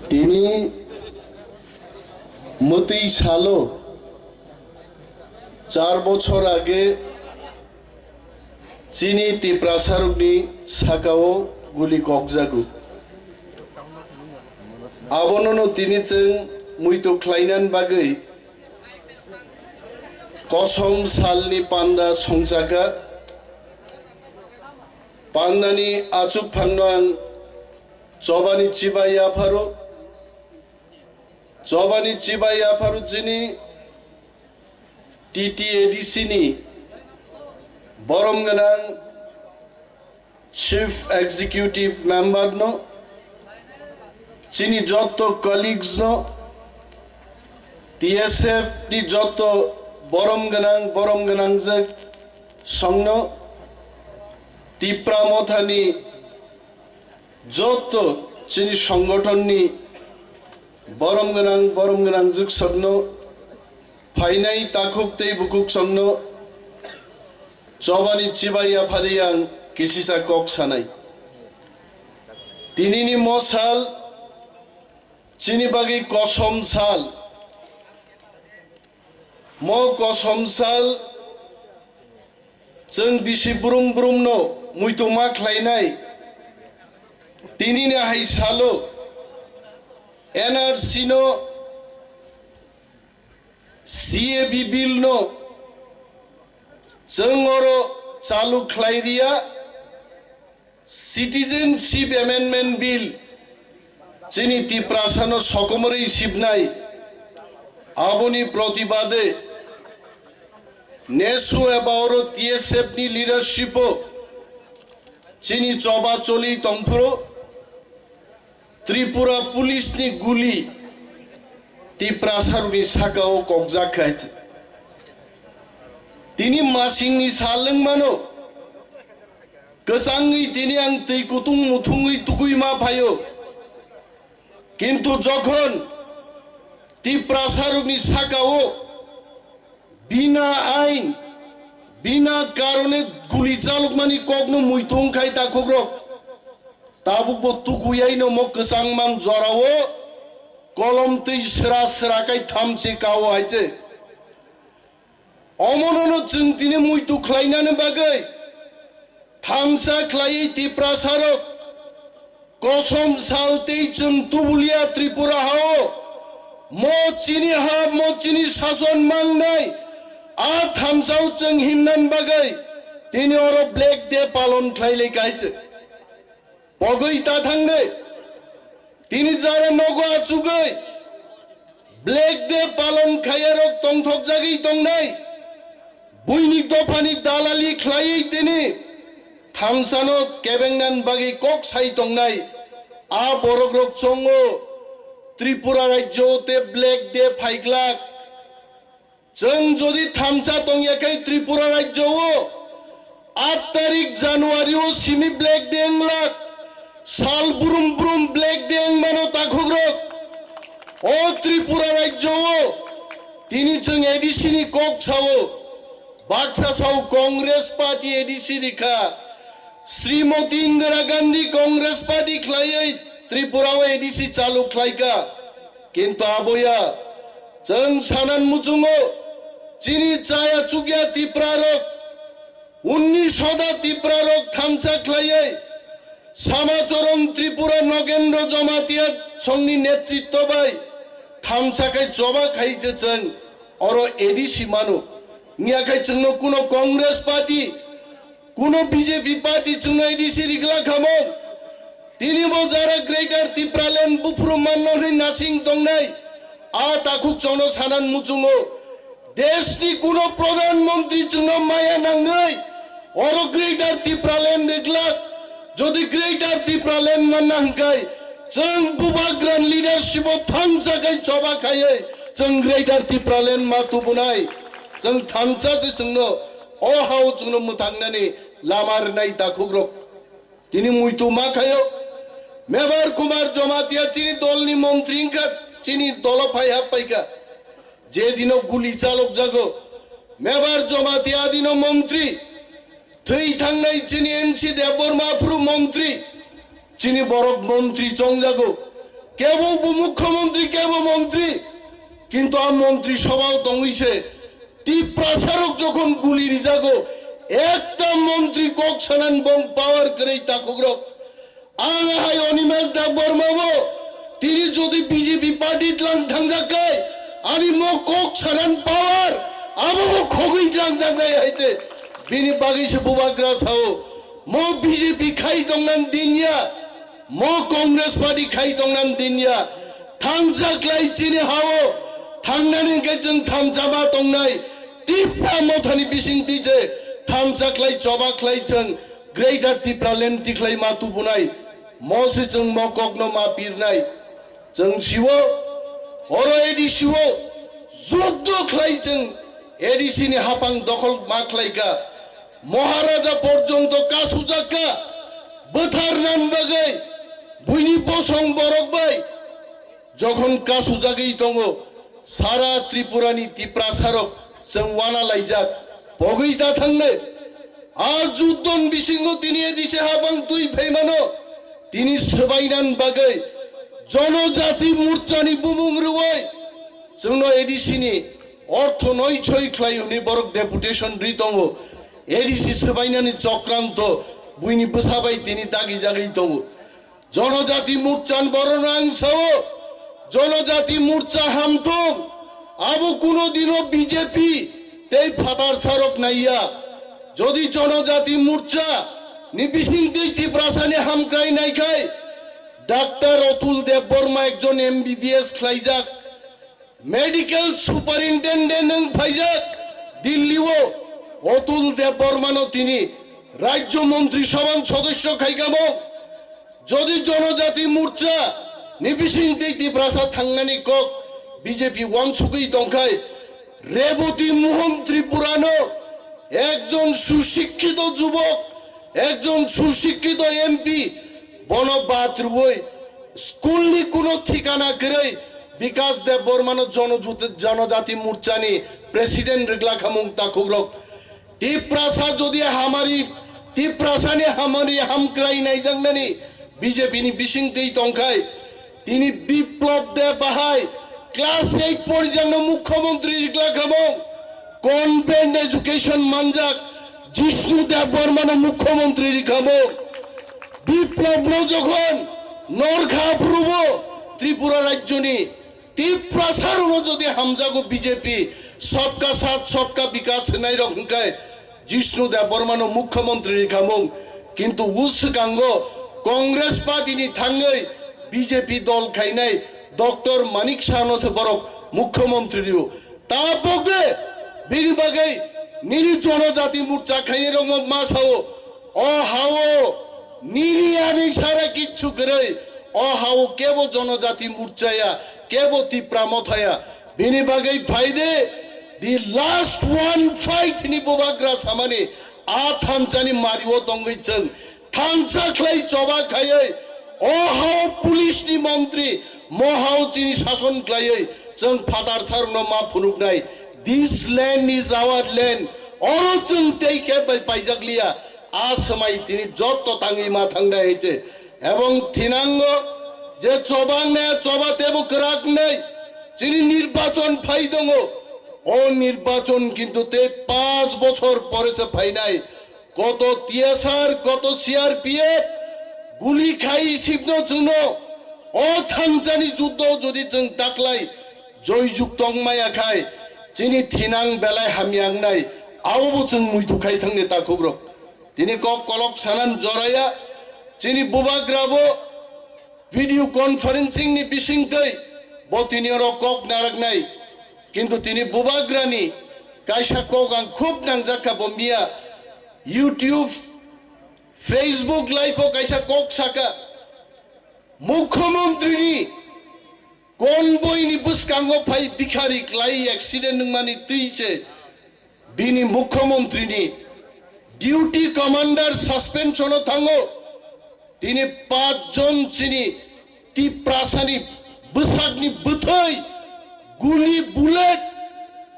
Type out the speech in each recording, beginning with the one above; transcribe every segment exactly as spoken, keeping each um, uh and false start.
Tini mwtwi salo char bochor age chini Tiprasarokni sakao guli kokjago. Abonono tini chwng muitu khlainani bagwi kosom salni panda songchaka. Pandani achukphangno ang chobani chibai yapharo. Chobani chibai yapharo chini T T A D C ni borom gwnang Chief Executive Member no, chini jotto colleagues no, T S F ni jotto borom gwnang, borom gwnangjak songno, Tipra Mothani jotto chini songothonni borom gwnang, borom gwnangjak songno, phainai takhuk tei bukhuk songno chobani chibai yaphari ang kisisa kok sanai. Tinini mo sal chini bagwi kosom sal. Mo kosom sal chwng bisi brum brumno muitu ma khlainai. Tinini hai salo N R C no, C A B bill no chwng oro chalu khlai riya, Citizenship Amendment Bill chini Tiprasano sokomorwi sibnai, aboni protibade nesu eba oro T S F ni leadership o chini choba choli tongphuru Tripura police ni guli Tiprasarokni sakao kokjak khai. Tini masingni sal wngmano. Kwchangwi tini ang twi kutung muthungwi tugwi ma phaio. Kintu jokhon Tiprasarokni sakao bina ain, bina karone guli chalokmani kokno muitu wngkhai takhukrok. Tabukbo tukuyaino mo kwchangmang jorao kolom twi sra sra khai thamchi kao hai se. Omonono chwng tini muitu khlainani bagwi thamsa khlaiwi Tiprasarok kosom sal tei chwng tubulia Tripura hao mo chini ha, mo chini sason mangnai a thamsao chwng himnan bagwi tini oro Black Day palon khlailai kaise. Pogwi ta thangnai. Tini jara nogo achugwi Black Day palon khaiyarok tongthokjagwi tongnai. Buini dophani dalali khlaiwi tini thamsano kebengnan bagwi kok sai tongnai. A borokrok chongo Tripura rajyo te Black Day phaiglak. Chwng jodi thamsa tongya khe Tripura rajyo o aat tarik January o simi Black Day wnglak, sal brum brum Black Day wngmano takhukrok. O Tripura rajyo o tini chwng A D C ni kok sao, baksa sao Congress Party A D C rikha, Srimoti Indira Gandhi Congress Party khlaiwi Tripura o A D C chalu khlaikha. Kintu aboya, chwng sanan muchungo, chini chaya chukya Tiprarok, unni soda Tiprarok thamsa khlaiwi, Samachoron Tripura Nogendro Jamatia songni netritto bai thamsa khai choba khai je chwng oro A D C mano. Wngya khai chwngno kuno Congress Party, kuno B J P party chwngno A D C rikla khamon. Tini bo jara Greater Tipraland buphuru manno hwnwi nasing tongnai. A takhuk chwngno sanan muchungo. Deshni kuno Pradhan Mantri chwngno maya nangwi oro Greater Tipraland riklak. Jodi Greater Tipraland manna hwnkhe chwng Bubagra leadership o thansa khai choba khaiwi chwng Greater Tipraland ma tubunai. Chwng thansa se chwngno o hao chwngno mwthangnani lama rwnai takhukrok. Tini muitu ma khaio. Mebar Kumar Jamatia chini dolni montri wngkha, chini dolo phai hap paikha. Je dino guli chalokjago, Mebar Jamatia dino montri. Thwi thangnai chini N C Debbarma phuru montri. Chini borok montri chongjago. Kebo upomukhyamantri, kebo montri, kintu a montri sobhao tongwi se Tiprasarok jokhon guli rijago, ekta montri kok sanan bong power kwrwi takhukrok. Ang hai Animesh Debbarma bo tini jodi B J P party tlang thangjak kai, ani mo kok sanan power abo bo khogwi tlang jaknai hai te. Bini bagwi se bubagra sao, mo B J P khai tongnan dinya, mo Congress party khai tongnan dinya. Thangjak lai chini hao, thangnani hwnkhe chwng thangjama tongnai. Tipra mothani bising twi je thangjak lai choba khlai chwng Greater Tipraland tikhlai ma tubunai, mo se chwng mo kokno ma pirnai. Chwng siwo, oro A D C o juddo khlai chwng A D C ni hapang dokhol ma khlai kha. Maharaja porjonto kasujak kha, bwtharnan bagwi buini bosong borok bai. Jokhon kasujagwi tongo, sara Tripurani Tiprasarok chwng wana laijak, pogwi ta thangnai. A juddon bisingo tini A D C habang twi phaimano, tini swbainan bagwi Jonojati Morchani bumung rwui chwngno A D C ni ortho noi soi khlai hwnwi borok deputation ri tongo. A D C swbainani chokranto buini bwsa bai tini dagijagwi tongo. Jonojati Morchan borokno ang sao, Jonojati Morcha hamthung, abo kuno dino B J P tei phatar sarok naiya. Jodi Jonojati Morcha ni bising tei Tiprasani hamkrai naikhai, Doctor Atul Debbarma ekjon M B B S khlaijak, Medical superintendent wng phaijak Delhi o, Atul Debbarma no tini Rajya Montri Sabha ni sodosyo khaikamo. Jodi Jonojati Morcha ni bising tei Tiprasa thangnani kok B J P wansugwi tongkhai, Reboti Mohan Tripura no ekjon susikkito jubok, ekjon susikkito M P, bono bad rwui school ni kuno thikana kwrwi Bikas Debbarma no Jono-, Jonojati Morcha ni president rwgla khamung takhukrok. Tiprasa jodi hamari, Tiprasa ni hamari hamkrai naijaknani B J P ni bising twi tongkhai, tini Biplab Deb bahai class eight porijakno mukhyamantri rikla khamung, convent education manjak Jishnu Debbarma no mukhyamantri ri khamung. Biplab no jokhon norkha aphurubo Tripura rajyoni Tiprasa rokno jodi hamjago B J P, sabka saath sabka bikas hwnai rok hwnkhe Jishnu Debbarma no mukhyamantri ri khamung, kintu u swkango Congress party ni thangwi B J P dol khainai Doctor Manik Saha no se borok mukhyamantri rio. Tabok de bini bagwi nini Jonojati Morcha khainai rok ma sao, o hao nini ani sara kichu kwrwi, o hao kebo Jonojati Morcha ya, kebo Tipra Motha ya. Bini bagwi phai de, the last one fight ni bubagra samani a thansa ni mari o tongwi chwng thansa khlai choba khaiwi, o hao police ni montri, mo hao chini sason khlaiwi chwng phatar sarokno ma phunuknai. This land is our land. Oro chwng tei khe bai paijak liya. A swmai tini jotto tangwi ma thangnai hai se. Ebong thinango je choba wngnai, choba tebo kwrak wngnai. Chini nirbachon phai tongo. O nirbachon kintu tei panch bochor pore se phainai. Koto T S R, koto C R P F guli khai sipno chwngno. O thansani juddo jodi chwng taklai joijuk tongmaya khai, chini thinang belai hamya wngnai, abobo chwng muitu khai thangni takhukrok. Tini kok kolok sanan joraya, chini bubagrabo video conferencing ni bisingtwi bo tini oro kok naraknai. Kintu tini bubagrani kaisa kok ang khub nangjak kha, bo miya YouTube, Facebook live o kaisa kok saka, Mukhyamantri ni convoy ni bwskango phai bikhari klai accident wngmani twi se bini Mukhyamantri ni duty commander suspension o thango. Tini panch jon chini Tiprasani bwsakni bwthai guli bullet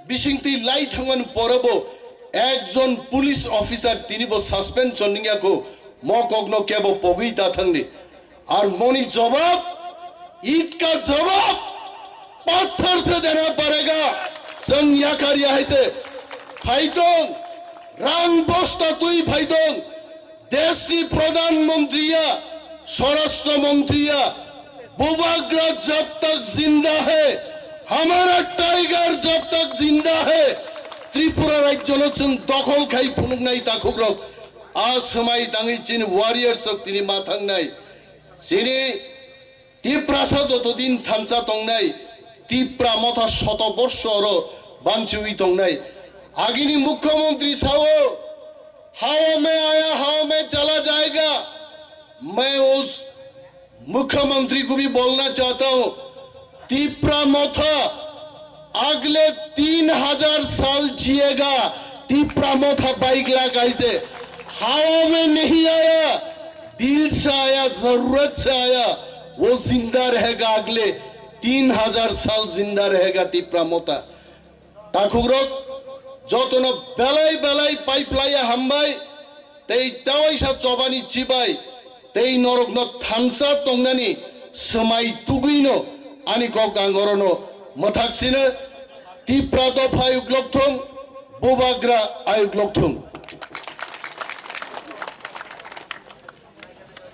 bisingtwi lai thangmani porobo ekjon police officer tinibo suspension wngya kho, mo kokno kebo pogwi ta thangdi. Ar moni jobab ईंट का जवाब पत्थर से देना पड़ेगा। Chwng yakar ya hai se phaitong, rang bosta twi phaitong, deshni pradhan mantri ya, swarashtra mantri ya, Bubagra jab tak zinda hai, hamara tiger jab tak zinda hai, Tripura rajyono chwng dokhol khai phunuknai takhukrok. A swmai tangwi chini warriors rok tini ma thangnai. Chini Tiprasa joto din thansa tongnai, Tipra motha shoto borsho oro banchiwi tongnai. Agini mukhyamantri sao, "Hawa mein aya, hawa mein chala jayega." Main us mukhyamantri ko bhi bolna chahta hu, Tipra motha अगले तीन हजार साल जिएगा। Tipra motha baigla kaise, hawa mein nahi aya, dil se aya, zarurat se aya, wo zinda rahega, agle teen hazar sal zinda rahega Tipra motha. Takhukrok, jotono belai belai paiplaiya hambai. Tei tawaisa chobani chibai tei norokno thansa tongnani swmai tugwino ani kok ang orono mwthak sino. Tipra dopha ayuk lokthung, Bubagra ayuk lokthung.